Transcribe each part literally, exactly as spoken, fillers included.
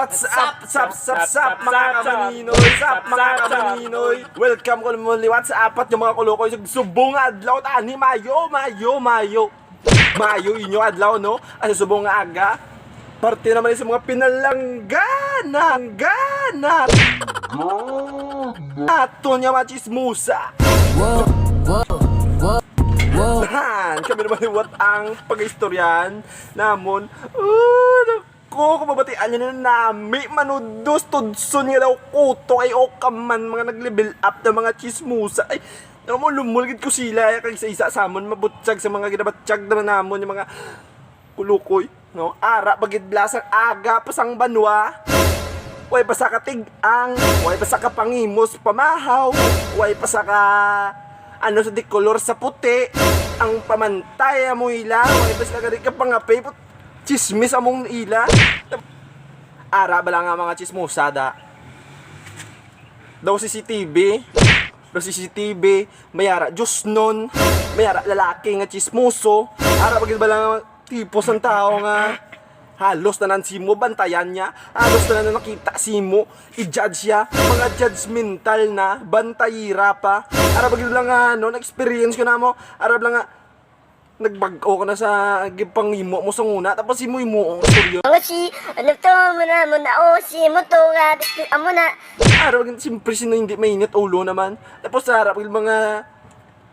What's up, sap, sap, sap, mga kamaninoy, sap, mga kamaninoy. Welcome ko mo liwat sa apat yung mga kulukoy sa subong nga adlaw, tani, mayo, mayo, mayo. Mayo inyo adlaw, no? Ang subong nga aga. Parte naman sa mga pinalangga, nangga, na. Ato niya mga chismosa. Wow, wow, wow, wow. Han, kami naman liwat ang pag-istoryahan namon. Oh, ko, kung mabatian nyo na nami, manudos, tudson nga daw kuto, ay, o kaman, mga nag-level up na mga chismosa. Ay, alam mo, lumulgid ko sila, ay, kag sa isa sa amon, mabutyag sa mga ginabatyag naman namon, yung mga kulukoy, no? Ara, bagid blasang aga pa sang banwa. Way pa sa katig-ang, way pa sa kapangimos pamahaw, way pa sa ka, ano, sa dikolor sa puti, ang pamantay mo ila, way pa sila gani kapangapay, put-, chismis among ila. Ara bala nga mga chismosa da. Daw C C T V, daw C C T V, may ara Diyos nun, may ara lalaki nga chismoso, ara bagid bala nga tipo sang tao nga halos tanan simo bantayan niya, halos tanan na nakita simo, i-judge siya, mga judgmental na, bantayira pa. Ara bagid bala nga, ano, na-experience ko na mo, ara bala nga, nagbag-o ka na sa gipangimo mo sa una, tapos imo-imo ang istorya. Mga si, ano to, muna, muna, oh, si mo to, nga, amo na. Araw, siyempre, sino hindi mainit ulo naman? Tapos, harap yung mga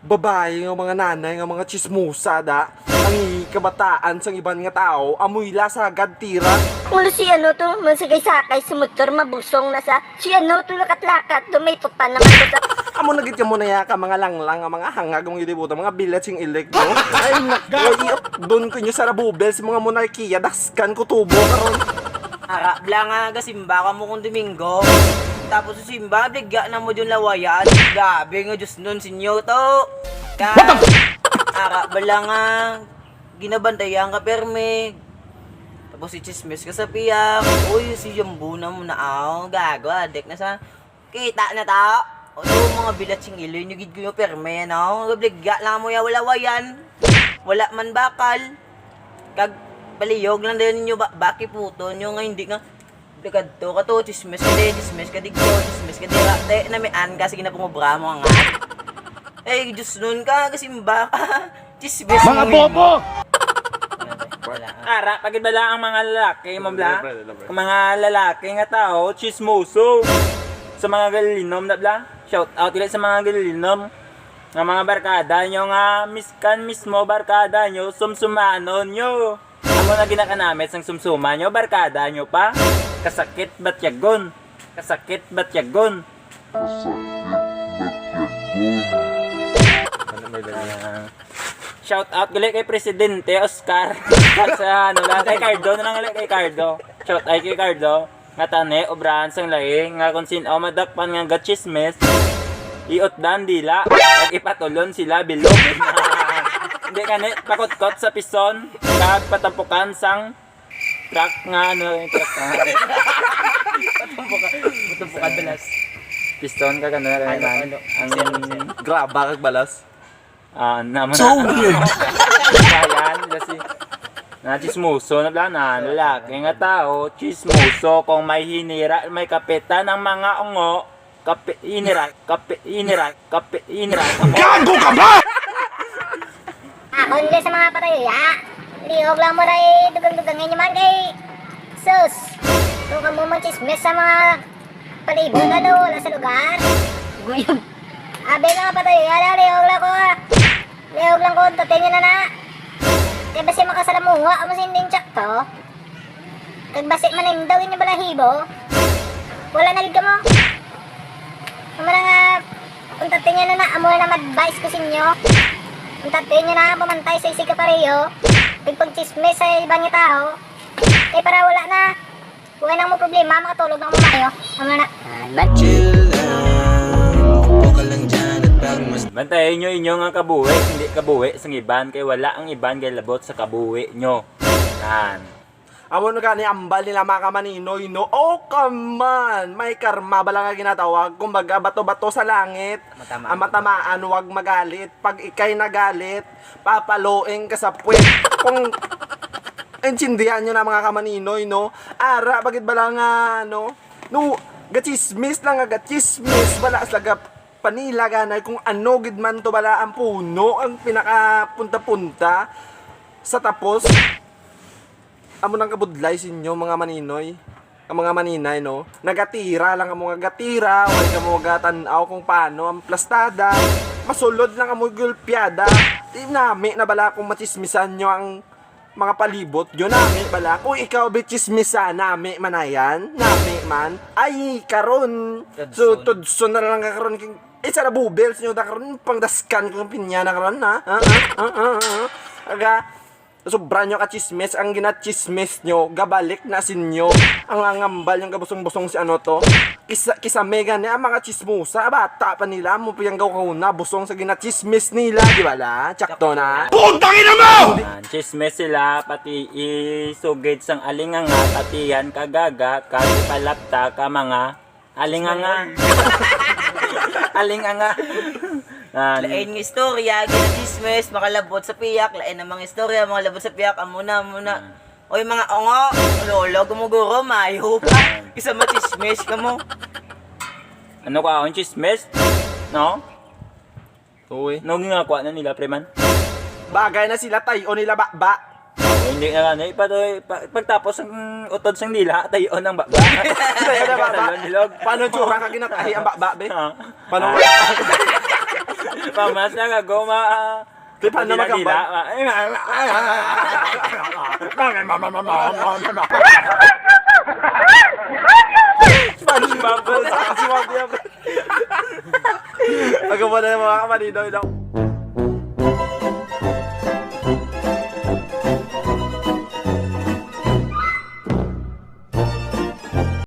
babae, nga mga nanay, nga mga chismosa, da. Ang kabataan sang iban nga tao, amoy lasa, gadtira. Mga si, ano to, mga sakay-sakay sa motor, mabusong na sa Si ano to, lakat-lakat to, may tupa naman to. Amo na gid kamo na ya ka, mga langlang, nga mga hangag, mga yudibuta, mga bilat sing ilik, no? Ay, nako, iot doon ko inyo sa rabubel sa mga monarkiya, daskan ko tubo karon. Ara bala nga gasimba ka mo kung Domingo. Tapos sa simba, bigya na mo yung lawayan. Grabe nga, Diyos nun, sinyo to. Ka, ara bala nga ginabantayan ka, perme. Tapos si chismis ka sa piyak. Uy, si Jambuna mo na, aw. Gago, adik na sa kita na ta. O, yung mga bilat sing iloy nyo, gid ko yung perme, no? Obligya lang mo ya, wala wayan. Wala man bakal. Kag palihog lang din ninyo ba, baki puto nyo nga hindi nga dagad to ka to, chismis ka di, chismis ka digto, chismis ka di, te, namian ka, sige na pangobra mo nga. Eh, Diyos nun ka, kasimba ka. Chismis mga mo, bobo! Wala, ah. Ara, pagid bala ang mga lalaki, mo bla? Ang mga lalaki nga tao, chismoso. Sa mga galinom na bla? Shout out ulit sa mga galinom. Nga mga barkada nyo nga, miskan mismo barkada nyo, sumsumanon nyo. Amo na ginakanamit sang sumsuma nyo, barkada nyo pa. Kasakit batyagon. Kasakit batyagon. Kasakit batyagon. Ano may dali? Ah, shout out gali kay Presidente Oscar. Sa ano lang, kay Cardo na lang gali, kay Cardo. Shout out kay Cardo. Nga tani, obrahan sang lahi, nga kung sin-o madakpan nga gachismis, iutdan dila, kag ipatulon sila bilog. Hindi gani, pakutkot sa pison, kag patampukan sang truck nga, ano, yung truck nga. Patampukan, patampukan, balas. Piston kag ano, ano, ano, ano, ang ano, ano, graba kag balas. Ah, naman. So weird. Bayan, kasi na chismoso na bla na lalaki nga tao, chismoso kung may hinira, may kapitan ang mga ungo, kape, hinira, kape, hinira, kape, hinira. Gago ka ba? Ako nila sa mga patay, ha? Liog lang mo ray dugang-dugang inyo man kay sus. Kung kamo man chismis sa mga palibot, ano, wala sa lugar. Guyog. Abi nga patay, ala, lihog lang ko, ah. Lihog lang ko, tatin nyo na na. Kay basi makasalamuha, amo sinding tsak to. Kag basi manindog inyo balahibo. Wala na gid kamo. Amo na nga, kung tatin nyo na na, amo na ma-advise ko sa inyo. Kung tatin nyo na, pamantay sa isig ka pareho. Kag pagchismis sa iban nga tao. Kay para wala na. Wala nang mo problema, makatulog na mo maayo. Amo na. Chill lang, upo ka lang dyan at pag mas Bantayan nyo inyo nga kabuhi, hindi kabuhi sang iban, kay wala ang iban kay labot sa kabuhi nyo. Nan. Amo na gani ambal nila mga kamaninoy, no? Oh, come on! May karma bala nga ginatawag. Kumbaga, bato-bato sa langit. Matamaan. Ang matamaan, wag magalit. Pag ikay nagalit, papaluing ka sa puwet. Kung Intindihan nyo na, mga kamaninoy, no? Ara, bakit bala nga, no? No, gachismis lang nga gachismis, wala sila ga-, panila ganay kung ano gid man to bala ang puno, ang pinakapunta-punta. Sa tapos, amo nang kabudlay sa inyo, mga maninoy, ang mga maninay, no? Nagatira lang kamo nga gatira, wala kamo gatan-aw kung paano ang plastada. Masulod lang kamo gulpiada. Di nami na bala kung machismisan nyo ang mga palibot nyo, nami bala. Kung ikaw, bichismisan, nami man na yan, nami man. Ay, karon, so, Tudson. Tudson na lang ka karon. King-, isa na bubels nyo, da karon, pangdaskan kong pinya na karon, ha? Ha? Ha? Ha? Ha? Ha? Aga, sobra nyo ka chismis, ang ginachismis nyo, gabalik na sinyo. Ang angambal yung gabusong-busong si ano to. Kisa, kisa mega ni ang mga chismosa, bata pa nila, mo piyang gawkaw na, busong sa ginachismis nila, di ba la? Tsakto na. Putang ina mo! Ah, chismis sila, pati isugid sang alinganga, pati yan kagaga, kasi palapta ka mga alinganga. Alinganga. Ah, Lain nga istorya, ginachismis, makalabot sa piyak, lain ang mga istorya, makalabot sa piyak, amo na, amo na. Oy, mga ongo, lolo, gumuguro, mayo pa. Isa machismis ka mo. Ano ka, ang chismis? No? Uy. No, ginagawa na nila, pre man. Bagay na sila, tayo nila, ba, ba. Oh, hindi na nga, eh. Patoy, pa, pagtapos ang utod sang dila, tayo ang baba. Tayo na, baba. Talon, bilog. Paano tsura ka ginatahi ang baba, be? Ha? Paano? Ah. Pamas na ka, goma, ah. Di, paano Dila, magkambal? Dila, ah. Ay, ay, ay, ay, ay. SpongeBob. Ako pa na yung mga kamaninoy, no?